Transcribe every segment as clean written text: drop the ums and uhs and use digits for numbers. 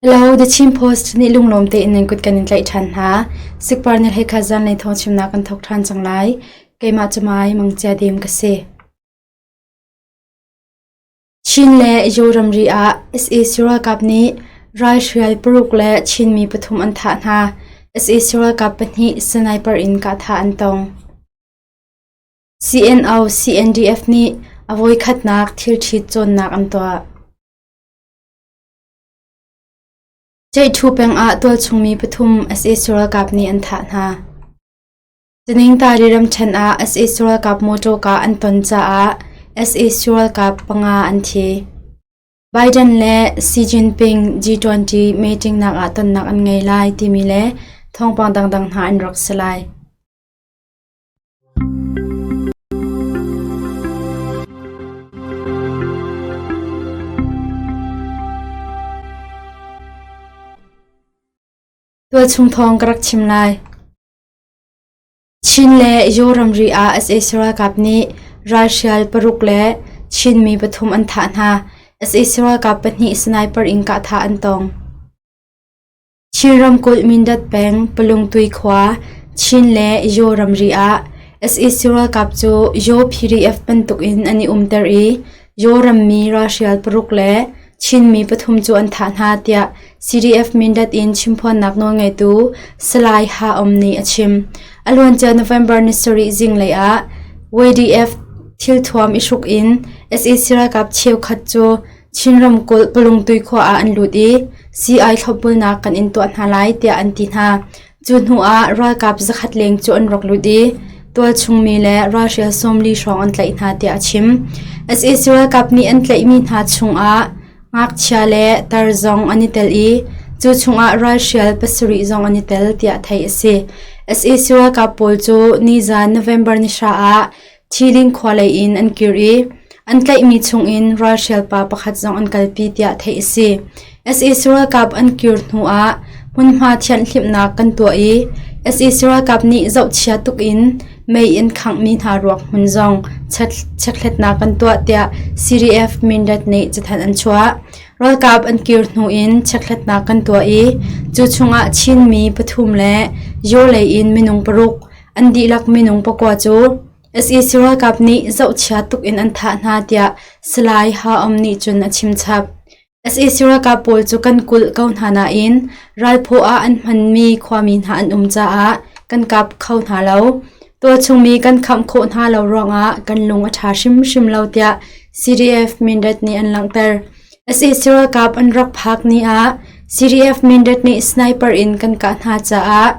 Hello, The Chin Post nih lunglawm tein nan kut kan in tlaih ṭhan hna. Sikpar ni hlei kha zanlei thawngchimnak kan thawk ṭhan cang lai. Keimah cu Mai Mangcia Dim ka si. Chin le Yaw ramri ah sac ralkap nih ralhrial paruk le Chinmi pathum an thah hna. Sac ralkap pahnih sniper in kahthah an tong. CNO CNDF nih a voikhatnak thilṭhit cawnnak an tuah. Ceihṭhu peng ah tualchungmi pathum sac ralkap nih an thah hna. Taningtari ramṭhen ah sac ralkap mawṭawka an ton caah sac ralkap panga an thi. Biden le Xi Jinping G20 meeting nak ah tonnak an ngei lai timi le thawngpang dangdang hna an rak si lai. Tualchung thawng ka rak chim lai. Chin le Yaw ramri ah sac ralkap nih ralhrial paruk le Chinmi pathum an thah hna. Sac ralkap pahnih sniper in kahthah an tong. Chin ramkulh Mindat peng Palungtui khua Chin le Yaw ramri ah sac ralkap cu Yaw PDF bantukin an i umter i Yaw rammi ralhrial paruk le Chinmi pathum cu an thah hna tiah CDF Mindat in chimphuannak nawlngeitu Salai Ha Om nih a chim. A luancia November ni sarih zinglei ah YDF thilthuam i hruk in sac ralkap cheukhat cu Chin ramkulh Palungtui khua ah an lut i sii-ai thlopbulnak kan in tuah hna lai tiah an ti hna. Cu hnu ah ralkap zakhat leng cu an rak lut i tualchung mi le ralhrial 40 hrawng an tlaih hna tiah a chim. Sac ralkap nih an tlaihmi hna chungah ngakchia le tar zong an i tel i cu chungah ralhrial pasarih zong an i tel tiah theih a si. Sac ralkap pawl cu nizan November ni hra ah Thiling khua lei in an kir i an tlaihmi chungin ralhrial pa pakhat zong an kalpi tiah theih a si. Sac ralkap an kir hnu ah hmunhma thianhhlimhnak kan tuah i sac ralkap nih zohchia tuk in mei in khanghmi hna ruak hmun zong chekhlatnak kan tuah tiah CDF Mindat nih cathanh an chuah. Ralkap an kir hnu in chekhlatnak kan tuah i cu chungah Chinmi pathum le Yaw lei in minung paruk An dihlak minung pakua cu sac ralkap nih zohchia tuk in an thah hna tiah Salai Ha Om nih cun a chimchap. Sac ralkap pawl cu kan kulh ko hna nain ralphaw ah an hmanmi khuami hna an um caah kan kap kho hna lo. Tualchungmi kan khamh khawh hna lo ruangah kan lung a ṭha hrimhrim lo tiah CDF Mindat nih an langhter. Sac ralkap an rak phak ni ah CDF Mindat nih sniper in kan kah hna caah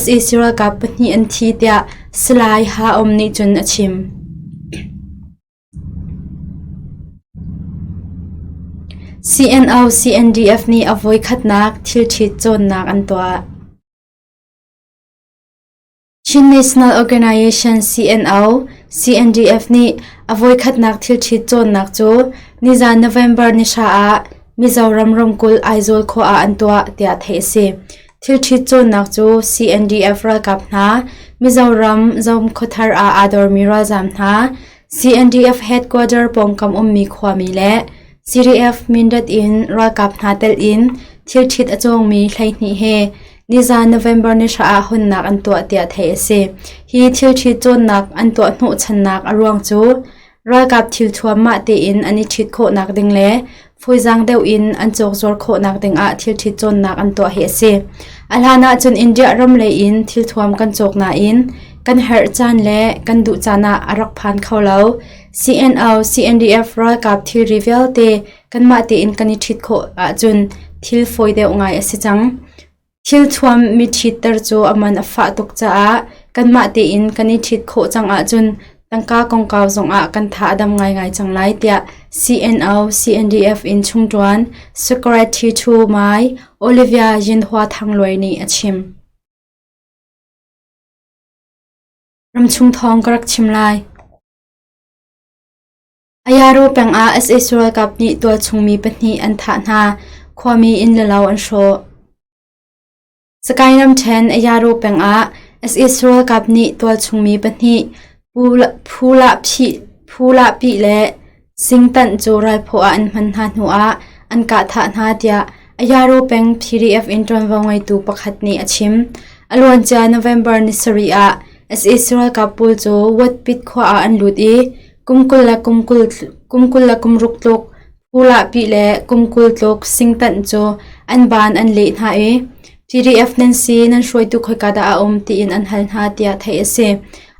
sac ralkap pahnih an thi tiah Salai Ha Om nih cun a chim. CNO CNDF nih a voikhatnak thilṭhit cawnnak an tuah. Chin National Organization CNO, CNDF nih a voikhatnak thilṭhit cawnnak cu nizan November ni hra ah Mizoram ramkulh Aizawl khua ah an tuah tiah theih a si. Thilṭhit cawnnak cu CNDF ralkap hna, Mizoram Zomkhuathar ah aa dormi ralzaam hna, CNDF headquarter pawngkam ummi khuami le CDF Mindat in ralkap hna telh in thilṭhit a cawngmi 12 he Nizan November ni hra ah hunnak an tuah tiah theih a si. Hi thilṭhit cawnnak an tuah hnawhchannak a ruang cu ralkap thilthuam mah tein an i ṭhit khawhnak ding le fawizaang deuh in an cawkzuar khawhnak ding ah thilṭhit cawnnak an tuah hi a si. A hlan ahcun India ram lei in thilthuam kan cawk nain kan herh caan le kan duh caan ah a rak phan kho lo. CNO, CNDF ralkap thilri vialte kanmah tein kan i ṭhit khawh ahcun thil fawi deuh ngai a si cang. Thilthuam mi ṭhitter cu a man a fah tuk caah kanmah tein kan i ṭhit khawh cang ahcun tangka kongkau zongah kan tha a dam ngaingai cang lai tiah CNO CNDF in chungṭuan Secretary Thu Mai Olivia Yinhua Thangluai nih a chim. Ramchung thawng ka rak chim lai. Ayaro peng ah sac ralkap nih tualchung mi pahnih an thah hna. Khuami inn le lo an hrawh. Sakae ramṭhen Ayaro peng ah sac ralkap nih tualchung mi pahnih Phu Lahpih le Singtanh cu ralphaw ah an hman hna hnu ah an kah thah hna tiah Ayaro peng PDF in ṭuanvo ngeitu pakhat nih a chim. A luancia November ni sarih ah sac ralkap pawl cu Watpit khua ah an lut i kum 20 le kum 26 tluk Pulahpi le kum 20 tluk singtanh cu an baan an leh hna i PDF nan si, nan hruaitu khoika dah a um tiin an hal hna tiah theih a si.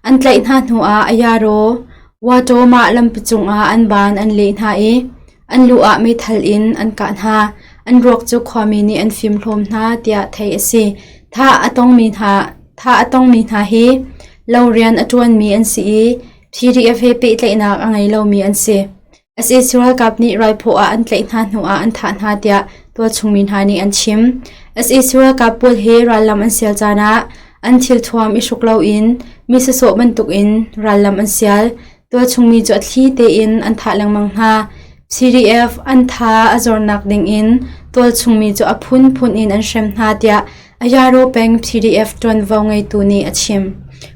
An tlaih hna hnuah Ayaro Watawmah lampi cungah an baan an leh hna i an lu ah meithal in an kah hna. An ruak cu khuami nih an fimhlawm hna tiah theih a si. Thah a tongmi hna hi lo rian a ṭuanmi an si i PDF he pehtlaihnak a ngei lomi an si. Sac ralkap nih raiphaw ah an tlaih hna hnuah an thah hna tiah tualchung mi hna nih an chim. Sac ralkap pawl hi rallam an sial caan ah an thilthuam i hruk loin mi sasawh bantukin rallam an sial. Tualchung mi cu a thli tein an thah lengmang hna. CDF an tha a zornak dingin tualchung mi cu a phunphun in an hrem hna tiah Ayaro peng PDF ṭuanvo ngeitu nih a chim.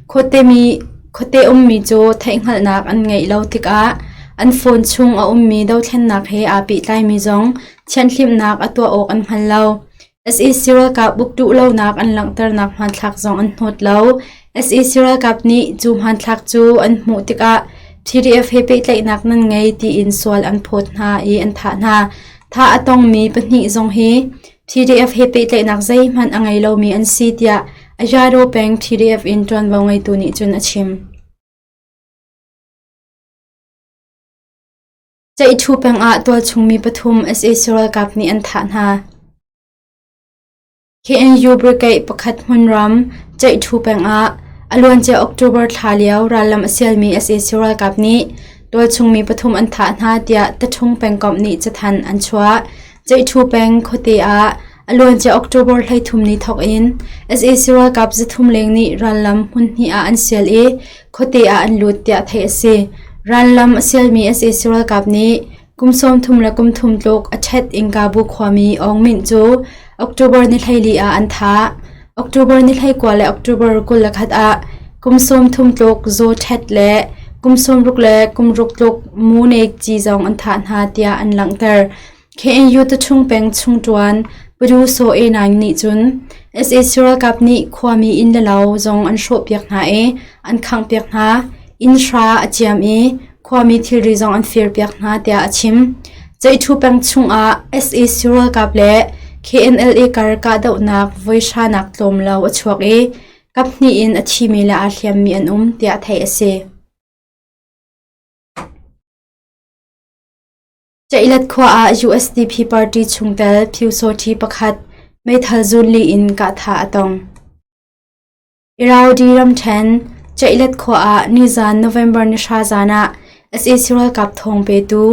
Khuate ummi cu theihhngalhnak an ngeih lo tikah an phone chung a ummi dothlennak he aa pehtlaimi zong thianhhlimhnak a tuah awk an hngal lo. Sac ralkap uk duh lonak an langhternak hmanthlak zong an hnawt lo. Sac ralkap nih cu hmanthlak cu an hmuh tikah PDF he pehtlaihnak nan ngei tiin sual an phawt hna i an thah hna. Thah a tongmi pahnih zong hi PDF he pehtlaihnak zeihmanh a ngei lomi an si tiah Ayado peng PDF in ṭuanvo ngeitu nih cun a chim. Ceihṭhu peng ah tualchung mi pathum sac ralkap nih an thah hna. KNU Brigade pakhat hmunram Ceihṭhu peng ah a luancia October thla lio rallam a sialmi sac ralkap nih tualchung mi pathum an thah hna tiah Taṭhung pengkomh nih cathanh an chuah. Ceihṭhu peng khuate ah a luancia October 13 ni thawk in sac ralkap 300 leng nih rallam hmun hnih ah an sial i khuate ah an lut tiah theih a si. Rallam a sialmi sac ralkap nih kum 30 le kum thum tluk a ṭhet Ingkabu khuami Aung Myint cu October ni 14 ah an thah. October ni 29 le October 21 ah kum 30 tluk Zaw Ṭhet le kum 60 le kum ruk tluk Mu Nek Ci zong an thah hna tiah an langhter. KNU Tachung peng chungṭuan Padu Saw E Naing nih cun sac ralkap nih khuami inn le lo zong an hrawhpiak hna i an khanghpiak hna. Inn hra a ciam i khuami thilri zong an firpiak hna tiah a chim. Ceihṭhu peng chungah sac ralkap le KNLA kar kahdohnak voi hranak tlawm lo a chuak i kaphnih in a thimi le aa hliammi an um tiah theih a si. Ceihlet khua ah USDP party chungtel Pyusawṭhi pakhat meithal zunli in kahthah a tong. Irrawaddy ramṭhen Ceihlet khua ah nizan November ni hra zan ah sac ralkap thawng petu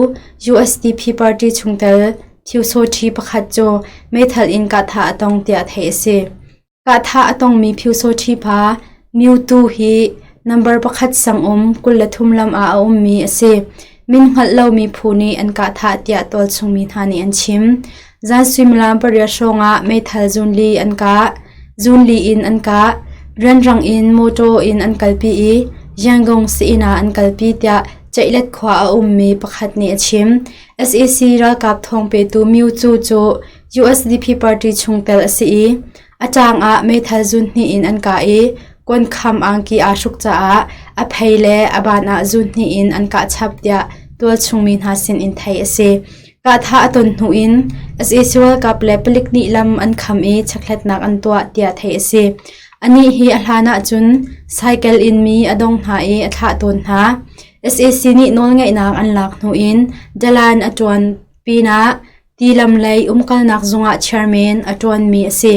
USDP party chungtel Pyusawṭhi pakhat cu meithal in kahthah a tong tiah theih a si. Kahthah a tongmi Pyusawṭhi pa Mewtu hi nambar pakhat sangum 23 lam ah a ummi a si. Min hngalh lomi phu nih an kahthah tiah tualchung mi hna nih an chim. Zan suimilam pariat hrawngah meithal zunli an kah. Zunli in an kah. Rianrang in mawṭaw in an kalpi i Yangon sii-inn ah an kalpi tiah Ceihlet khua a ummi pakhat nih a chim. Sac ralkap thawngpetu Mewtu cu USDP party chungtel a si i a ṭaang ah meithal zun hnih in an kah i kuankham angki aa hruk caah a phei le a ban ah zun hnih in an kah chap tiah tualchung mi hna sin in theih a si. Kahthah a ton hnu in sac ralkap le palik nih lam an kham i chekhlatnak an tuah tiah theih a si. Anih hi a hlan ahcun cycle in mi a dong hna i a thlah tawn hna. Sac nih nawlngeihnak an lak hnu in dalan a ṭuan pinah Tilam lei umkalnak zungah chairman a ṭuanmi a si.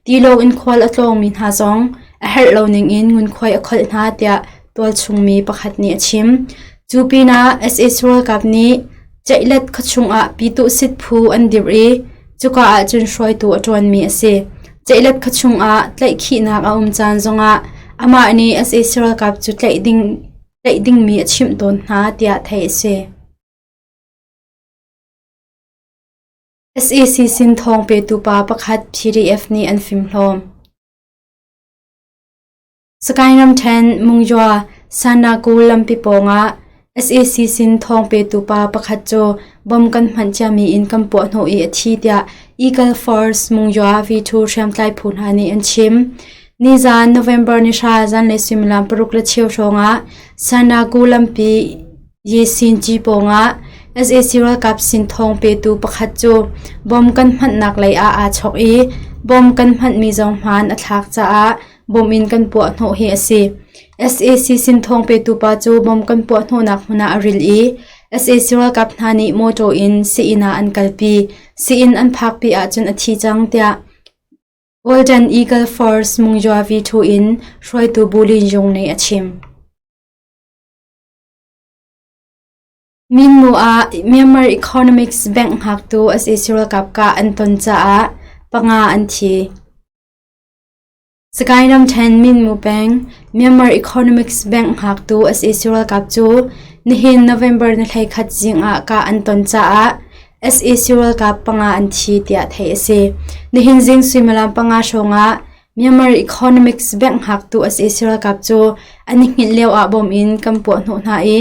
Tilawng in khual a tlawngmi hna zong a herh lo ningin ngunkhuai a kholh hna tiah tualchung mi pakhat nih a chim. Cu pinah sac ralkap nih Ceihlet khuachung ah Pyituhsit phu an dirh i cuka ahcun hruaitu a ṭuanmi a si. Ceihlet khuachung ah tlaihkhihnak a um caan zongah amah nih sac ralkap cu tlaih dingmi a chimh tawn hna tiah theih a si. Sac sin thawng petu pa pakhat PDF nih an fimhlawm. Sakaing ramṭhen Mungyua Sanaku lampi pawngah Sac sin thawng petu pa pakhat cu bomb kan hmanh ciami in kan puahhnawh i a thi tiah Eagle Force Mungya V2 hriamtlai phu hna nih an chim. Nizan November ni hra zanlei suimilam 6:15 hrawngah Sanagu lampi Yesin Ci pawngah sac ralkap sin thawng petu pakhat cu bomb kan hmanhnak lei ah aa chok i bomb kan hmanhmi zong hmaan a thlak caah bomb in kan puah hnawh hi a si. Sac sin thawng petu pa cu bomb kan puah hnawhnak hmun ah a ril i sac ralkap hna nih mawṭaw in sii-inn ah an kalpi. Sii-inn an phakpi ahcun a thi cang tiah Golden Eagle Force Mungzua V2 in hruaitu Bu Lin Jung nih a chim. Minmu ah Myanmar Economics Bank hngaktu sac ralkap kah an ton caah panga an thi. Sagaing ramṭhen Minmu peng Myanmar Economics Bank hngaktu sac ralkap cu nihin November ni 11 zing ah kah an ton caah sac ralkap panga an thi tiah theih a si. Nihin zing suimilam panga hrawng ah Myanmar Economics Bank hngaktu sac ralkap cu an i hngilh lio ah bom in kan puahhnawh hna i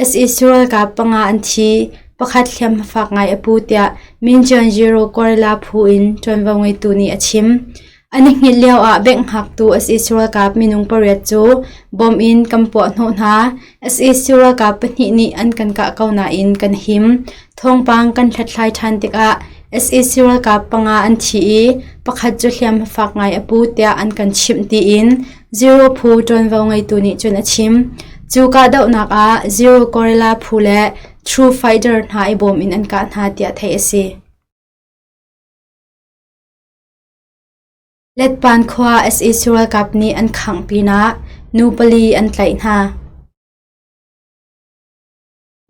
sac ralkap panga an thi, pakhat hliamhma fak ngai a pu tiah Minjian Zero Guerrilla phu in ṭuanvo ngeitu nih a chim. An i hngilh lio ah bank hngaktu sac ralkap minung pariat cu bom in kan puahhnawh hna. Sac ralkap pahnih nih an kan kah ko nain kan him. Thawngpang kan hlathlai ṭhan tikah sac ralkap panga an thi i pakhat cu hliamhma fak ngai a pu tiah an kan chimh tiin Zero phu ṭuanvo ngeitu nih cun a chim. Cu kahdohnak ah Zero Guerrilla phu le True Fighter hna i bawm in an kah hna tiah theih a si. Letpan khua sac ralkap nih an khangh pinah nu pali an tlaih hna.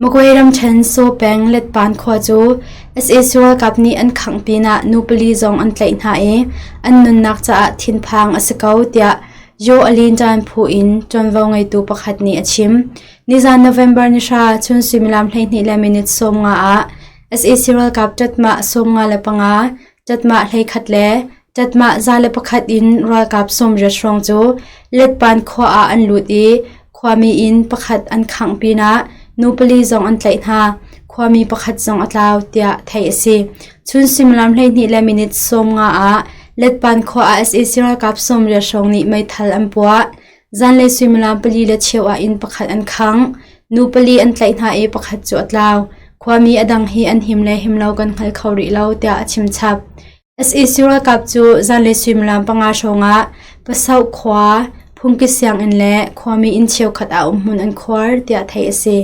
Magway ramṭhen Saw peng Letpan khua cu sac ralkap nih an khangh pinah nu pali zong an tlaih hna i an nunnak caah thinphang a si ko tiah Yaw Alin Ṭan phu in ṭuanvo ngeitu pakhat nih a chim. Nizan November ni hra chun suimilam 12 le minute 15 ah sac ralkap ṭatmah 55, ṭatmah 11 le ṭatmah 101 in ralkap 80 hrawng cu Letpan khua ah an lut i khuami inn pakhat an khangh pinah nu pali zong an tlaih hna. Khuami pakhat zong a tlau tiah theih a si. Chun suimilam 12 le minute 15 ah Letpan khua ah sac ralkap 80 hrawng nih meithal an puah. Zanlei suimilam pali le cheu ah inn pakhat an khangh. Nu pali an tlaih hna i pakhat cu a tlau. Khuami a dang hi an him le him lo kan hngal kho rih lo tiah a chim chap. Sac ralkap cu zanlei suimilam panga hrawngah Pasoh khua, phungki sianginn le khuami inn cheukhat ah umhmun an khuar tiah theih a si.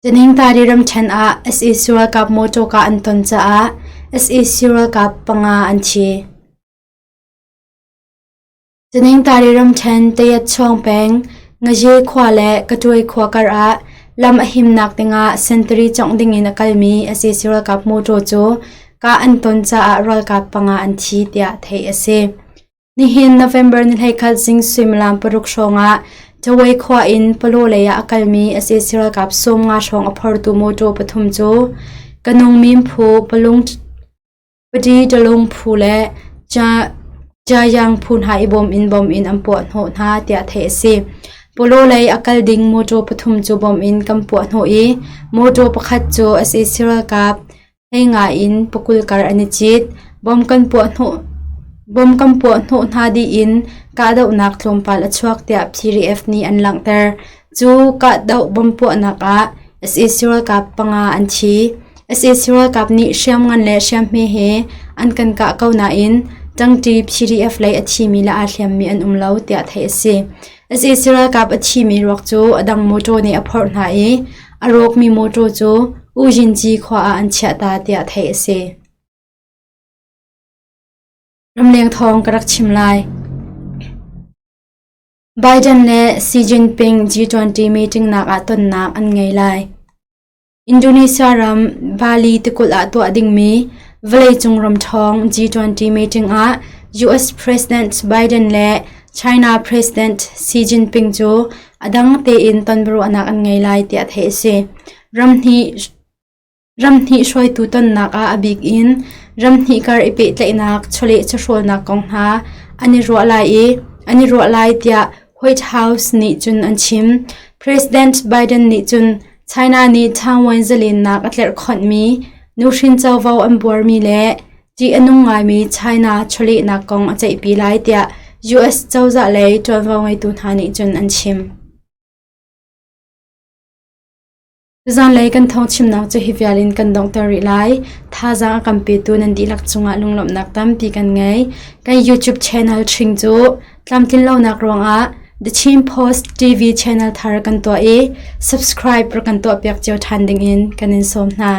Taningtari ramṭhen ah sac ralkap mawṭaw kah an ton caah sac ralkap panga an thi. Taningtari ramṭhen Tayatchuang peng Ngaye khua le Katuai khua kar ah lam a himnak dingah sentari cawngh dingin a kalmi sac ralkap mawṭaw cu kah an ton caah ralkap panga an thi tiah theih a si. Nihin November ni 11 zing suimilam paruk hrawngah Tawei khua in Palaw lei ah a kalmi sac ralkap 50 hrawng a phortu mawṭaw pathum cu Kanung phu Palung Padi Talung phu le Jayang phu hna i bawm in bom in an puah hnawh hna tiah theih a si. Palaw lei a kal ding mawṭaw pathum cu bom in kan puah hnawh i mawṭaw pakhat cu sac ralkap Hlei ngai in pakul kar an i cit. Bom kan puah hnawh hna dih in kahdohnak tlawmpal a chuak tiah PDF nih an langhter. Cu kahdoh bom puahnak ah sac ralkap panga an thi. Sac ralkap nih hriamngan le hriamhme he an kan kah ko nain ṭangṭi PDF lei a thimi le aa hliammi an um lo tiah theih a si. Sac ralkap a thimi ruak cu a dang mawṭaw nih a phorh hna i A rawkmi mawṭaw cu U Yinci khua ah an chiahta tiah theih a si. Ramleng thawng ka rak chim lai. Biden le Xi Jinping G20 meeting nak ah tonnak an ngei lai. Indonesia ram Bali tikulh ah tuah dingmi vawleicung ram ṭhawng G20 meeting ah US President Biden le China President Xi Jinping cu a dang tein tonbiaruahnak an ngei lai tiah theih a si. Ramhnih hruaitu tonnak ah a bik in ramhnih kar i pehtlaihnak chawleh chawhrawlnak kong hna an i ruah lai tiah White House nih cun an chim. President Biden nih cun China nih Taiwan zalennak a tlerhkhonhmi, nuhrin covo an buarmi le ṭih a nung ngaimi China chawlehnak kong a ceihpi lai tiah US cozah lei ṭuanvo ngeitu hna nih cun an chim. Zanlei kan thawngchimnak cu hi vial in kan donghter rih lai. Thazaang a kan petu nan dihlak cungah lunglawmhnak tampi kan ngei. Kan YouTube channel ṭhing cu tlamtlinlonak ruangah The Chin Post TV channel thar kan tuah i subscribe rak kan tuahpiak cio ṭhan dingin kan in sawm hna.